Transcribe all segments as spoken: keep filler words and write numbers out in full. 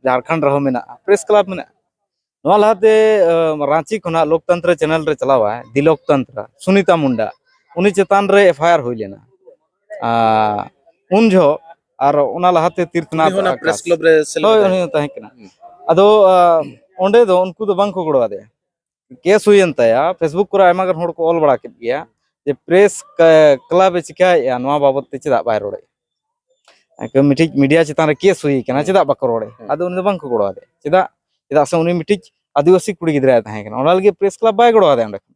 ᱡᱷᱟᱲᱠᱷᱚᱸᱰ ᱨᱮᱦᱚᱸ ᱢᱮᱱᱟᱜᱼᱟ, press club ᱢᱮᱱᱟᱜᱼᱟ᱾ ᱱᱚᱣᱟ ᱞᱟᱦᱟᱛᱮ ᱟᱸ, ᱨᱟᱸᱪᱤ ᱠᱷᱚᱱᱟᱜ ᱞᱳᱠᱛᱚᱱᱛᱨᱚ ᱪᱮᱱᱮᱞ ᱨᱮ ᱪᱟᱞᱟᱣᱟᱭ, ᱫᱤᱞᱳᱠᱛᱚᱱᱛᱨᱚ, ᱥᱩᱱᱤᱛᱟ ᱢᱩᱱᱰᱟ, ᱩᱱᱤ ᱪᱮᱛᱟᱱ ᱨᱮ ᱮᱯᱷ ᱟᱭ ᱟᱨ ᱦᱩᱭ ᱞᱮᱱᱟ᱾ ᱟᱸ, ᱩᱱ ᱡᱚᱦᱚᱜ ᱟᱨ ᱚᱱᱟ ᱞᱟᱦᱟᱛᱮ ᱛᱤᱨᱛᱷᱱᱟᱛᱷ ᱩᱱᱤ ᱦᱚᱸ ᱚᱱᱟ ᱟᱠᱟᱥ᱾ ᱯᱨᱮᱥ ᱠᱞᱟᱵᱽ ᱨᱮ ᱥᱮᱞᱮᱫ ᱦᱳᱭ, ᱮᱱᱟᱭ᱾ ᱩᱱᱤ ᱦᱚᱸ ᱛᱟᱦᱮᱸ ᱠᱟᱱᱟ᱾ ᱦᱩᱸ᱾ ᱟᱫᱚ ᱟᱸ, ᱚᱸᱰᱮ ᱫᱚ ᱩᱱᱠᱩ ᱫᱚ ᱵᱟᱝ ᱠᱚ ᱜᱚᱲᱚ ᱟᱫᱮᱭᱟ᱾ ᱠᱮᱥ ᱦᱩᱭᱮᱱ ᱛᱟᱭᱟ, ᱯᱷᱮᱥᱵᱩᱠ ᱠᱚᱨᱮ ᱟᱭᱢᱟ ᱜᱟᱱ ᱦᱚᱲ ᱠᱚ ᱚᱞ ᱵᱟᱲᱟ ᱠᱮᱫ ᱜᱮᱭᱟ ᱡᱮ ᱯᱨᱮᱥ ᱠ-, ᱠᱞᱟᱵᱽ ᱮ ᱪᱤᱠᱟᱹᱭᱮᱫᱼᱟ, ᱱᱚᱣᱟ ᱵᱟᱵᱚᱫ ᱛᱮ ᱪᱮᱫᱟᱜ ᱵᱟᱭ ᱨᱚᱲᱮᱫ? ᱮᱱᱠᱷᱟᱱ ᱢᱤᱫᱴᱤᱡ ᱢᱤᱰᱤᱭᱟ ᱪᱮᱛᱟᱱ ᱨᱮ ᱠᱮᱥ ᱦᱩᱭ ᱠᱟᱱᱟ, ᱦᱩᱸ᱾ ᱪᱮᱫᱟᱜ ᱵᱟᱠᱚ ᱨᱚᱲᱮᱫ? ᱦᱩᱸ᱾ ᱟᱫᱚ ᱩᱱᱤ ᱫᱚ ᱵᱟᱝ ᱠᱚ ᱜᱚᱲᱚ ᱟᱫᱮᱭᱟ᱾ ᱪᱮᱫᱟᱜ? ᱪᱮᱫᱟᱜ ᱥᱮ ᱩᱱᱤ ᱢᱤᱫᱴᱤᱡ ᱟᱹᱫᱤᱵᱟᱹᱥᱤ ᱠᱩᱲᱤ ᱜᱤᱫᱽᱨᱟᱹᱭ ᱛᱟᱦᱮᱸ ᱠᱟᱱᱟ, ᱚᱱᱟ ᱞᱟᱹᱜᱤᱫ ᱯᱨᱮᱥ ᱠᱞᱟᱵᱽ ᱵᱟᱭ ᱜᱚᱲᱚ ᱟᱫᱮᱭᱟ ᱚᱸᱰᱮ ᱠᱷᱚᱱ᱾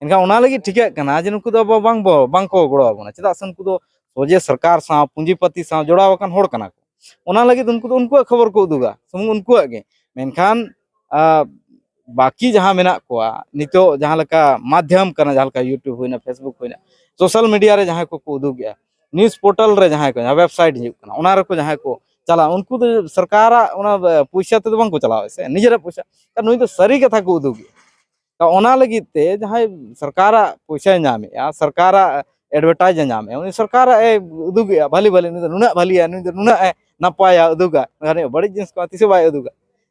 ᱮᱱᱠᱷᱟᱱ ᱚᱱᱟ ᱞᱟᱹᱜᱤᱫ ᱴᱷᱤᱠᱟᱹᱜ ᱠᱟᱱᱟ ᱡᱮ ᱱᱩᱠᱩ ᱫᱚ ᱟᱵᱚ ᱵᱟᱝ ᱵᱚ-, ᱵᱟᱝ ᱠᱚ ᱜᱚᱲᱚ ᱟᱵᱚᱱᱟ᱾ ᱪᱮᱫᱟᱜ ᱥᱮ ᱩᱱᱠᱩ ᱫᱚ ᱥᱚᱡᱷᱮ ᱥᱚᱨᱠᱟᱨ ᱥᱟᱶ, ᱯᱩᱸᱡᱤᱯᱟᱹᱛᱤ ᱥᱟᱶ ᱡᱚᱲᱟᱣ ᱟᱠᱟᱱ ᱦᱚᱲ ᱠᱟᱱᱟ ᱠᱚ᱾ ᱚᱱᱟ ᱞᱟᱹᱜᱤᱫ ᱩᱱᱠᱩ ᱫᱚ ᱩᱱᱠᱩᱣᱟᱜ ᱠᱷᱚᱵᱚᱨ ᱠᱚ ᱩᱫᱩᱜᱟ, ᱥᱩᱢᱩᱝ ᱩᱱᱠᱩᱣᱟᱜ ᱜᱮ᱾ ᱢᱮᱱᱠᱷᱟᱱ, ᱟ, ᱵᱟᱹᱠᱤ ᱡᱟᱦᱟᱸ ᱢᱮᱱᱟᱜ ᱠᱚᱣᱟ ᱱᱤᱛᱚᱜ, ᱡᱟᱦᱟᱸ ᱞᱮᱠᱟ ᱢᱟᱫᱽᱫᱷᱚᱢ ᱠᱟᱱᱟ, ᱡᱟᱦᱟᱸ ᱞᱮᱠᱟ YouTube ᱦᱩᱭᱱᱟ, Facebook ᱦᱩᱭᱱᱟ, ᱥᱳᱥᱟᱞ ᱢᱤᱰᱤᱭᱟ ᱨᱮ ᱡᱟᱦᱟᱸᱭ ᱠᱚᱠᱚ ᱩᱫᱩᱜᱮᱜᱼᱟ, ᱱᱤᱭᱩᱡᱽ ᱯᱳᱨᱴᱟᱞ ᱨᱮ ᱡᱟᱦᱟᱸᱭ ᱠᱚ, ᱡᱟᱦᱟᱸ ᱣᱮᱵᱽᱥᱟᱭᱤᱴ ᱦᱤᱡᱩᱜ ᱠᱟᱱᱟ, ᱚᱱᱟ ᱨᱮᱠᱚ ᱡᱟᱦᱟᱸᱭ ᱠᱚ ᱪᱟᱞᱟᱜᱼᱟ, ᱩᱱᱠᱩ ᱫᱚ ᱥᱚᱨᱠᱟᱨᱟᱜ ᱚᱱᱟ, ᱮ, ᱯᱚᱭᱥᱟ ᱛᱮᱫᱚ ᱵᱟᱝ ᱠᱚ ᱪᱟᱞᱟᱣᱮᱫᱼᱟ ᱥᱮ, ᱱᱤᱡᱮᱨᱟᱜ ᱯᱚᱭᱥᱟ᱾ ᱟᱨ ᱱᱩᱭ ᱫᱚ ᱥᱟᱹᱨᱤ ᱠᱟᱛᱷᱟ ᱠᱚ ᱩᱫᱩᱜᱮᱜᱼᱟ᱾ ᱛᱚ, ᱚᱱᱟ ᱞᱟᱹᱜᱤᱫ ᱛᱮ ᱡᱟᱦᱟᱸᱭ ᱥᱚᱨᱠᱟᱨᱟᱜ ᱯᱚᱭᱥᱟᱭ ᱧᱟᱢᱮᱜᱼᱟ, ᱥᱚᱨᱠᱟᱨᱟᱜ ᱮᱰᱵᱷᱮᱴᱟᱭᱤᱡᱽ ᱮ ᱧᱟᱢᱮᱜᱼᱟ, ᱩᱱᱤ ᱥᱚᱨᱠᱟᱨᱟᱜ ᱮ ᱩᱫᱩᱜᱮᱜᱼᱟ ᱵᱷᱟᱹᱞᱤ ᱵᱷᱟᱹᱞᱤ, ᱱᱩᱭ ᱫᱚ ᱱᱩᱱᱟᱹᱜ ᱵᱷᱟᱹᱞᱤᱭᱟ, ᱱᱩᱭ ᱫᱚ ᱱᱩᱱᱟᱹᱜ ᱮ ᱱᱟᱯᱟᱭᱟ, ᱩᱫᱩᱜᱟ᱾ ᱢᱮᱱᱠᱷᱟᱱ ᱵᱟᱹᱲᱤᱡ ᱡᱤᱱᱤᱥ ᱠᱚ ᱛᱤᱥ ᱦᱚᱸ ᱵᱟᱭ ᱩᱫᱩᱜᱟ᱾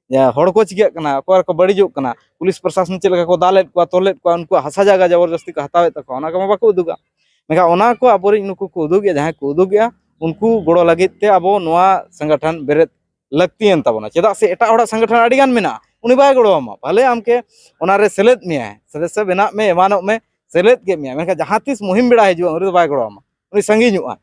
ᱡᱮ ᱦᱚᱲ ᱠᱚ ᱪᱤᱠᱟᱹᱜ ᱠᱟᱱᱟ, ᱚᱠᱟ ᱨᱮᱠᱚ ᱵᱟᱹᱲᱤᱡᱚᱜ ᱠᱟᱱᱟ, ᱯᱩᱞᱤᱥ ᱯᱨᱚᱥᱟᱥᱚᱱ ᱪᱮᱫ ᱞᱮᱠᱟ ᱠᱚ ᱫᱟᱞᱮᱫ ᱠᱚᱣᱟ, ᱛᱚᱞᱮᱫ ᱠᱚᱣᱟ, ᱩᱱᱠᱩᱣᱟᱜ ᱦᱟᱥᱟ ᱡᱟᱭᱜᱟ ᱡᱚᱵᱚᱨᱡᱚᱥᱛᱤ ᱠᱚ ᱦᱟᱛᱟᱣᱮᱫ ᱛᱟᱠᱚᱣᱟ, ᱚᱱᱟ ᱠᱚᱢᱟ ᱵᱟᱠᱚ ᱩᱫᱩᱜᱟ᱾ ᱢᱮᱱᱠᱷᱟᱱ ᱚᱱᱟ ᱠᱚ ᱟᱵᱚᱨᱮᱱ ᱱᱩᱠᱩ ᱠᱚ ᱩᱫᱩᱜᱮᱜᱼᱟ, ᱡᱟᱦᱟᱸᱭ ᱠᱚ ᱩᱫᱩᱜᱮᱜᱼᱟ, ᱩᱱᱠᱩ ᱜᱚᱲᱚ ᱞᱟᱹᱜᱤᱫ ᱛᱮ ᱟᱵᱚ ᱱᱚᱣᱟ ᱥᱚᱝᱜᱚᱴᱷᱚᱱ ᱵᱮᱨᱮᱫ ᱞᱟᱹᱠᱛᱤᱭᱟᱱ ᱛᱟᱵᱚᱱᱟ᱾ ᱪᱮᱫᱟᱜ ᱥᱮ ᱮᱴᱟᱜ ᱦᱚᱲᱟᱜ ᱥᱚᱝᱜᱚᱴᱷᱚᱱ ᱟᱹᱰᱤ ᱜᱟᱱ ᱢᱮᱱᱟᱜᱼᱟ, ᱩᱱᱤ ᱵᱟᱭ ᱜᱚᱲᱚ ᱟᱢᱟ᱾ ᱵᱷᱟᱞᱮ ᱟᱢ ᱠᱮ ᱚᱱᱟ ᱨᱮ ᱥᱮᱞᱮᱫ ᱢᱮᱭᱟᱭ, ᱥᱚᱫᱚᱥᱥᱚ ᱵᱮᱱᱟᱜ ᱢᱮ, ᱮᱢᱟᱱᱚᱜ ᱢᱮ, ᱥᱮᱞᱮᱫ ᱠᱮᱫ ᱢᱮᱭᱟ, ᱢᱮᱱᱠᱷᱟᱱ ᱡᱟᱦᱟᱸ ᱛᱤᱥ ᱢᱩᱦᱤᱢ ᱵᱮᱲᱟ ᱦᱤᱡᱩᱜᱼᱟ, ᱩᱱᱤ ᱫᱚ ᱵᱟᱭ ᱜᱚᱲᱚ ᱟᱢᱟ, ᱩᱱᱤ ᱥᱟᱺᱜᱤᱧᱚᱜᱼᱟ᱾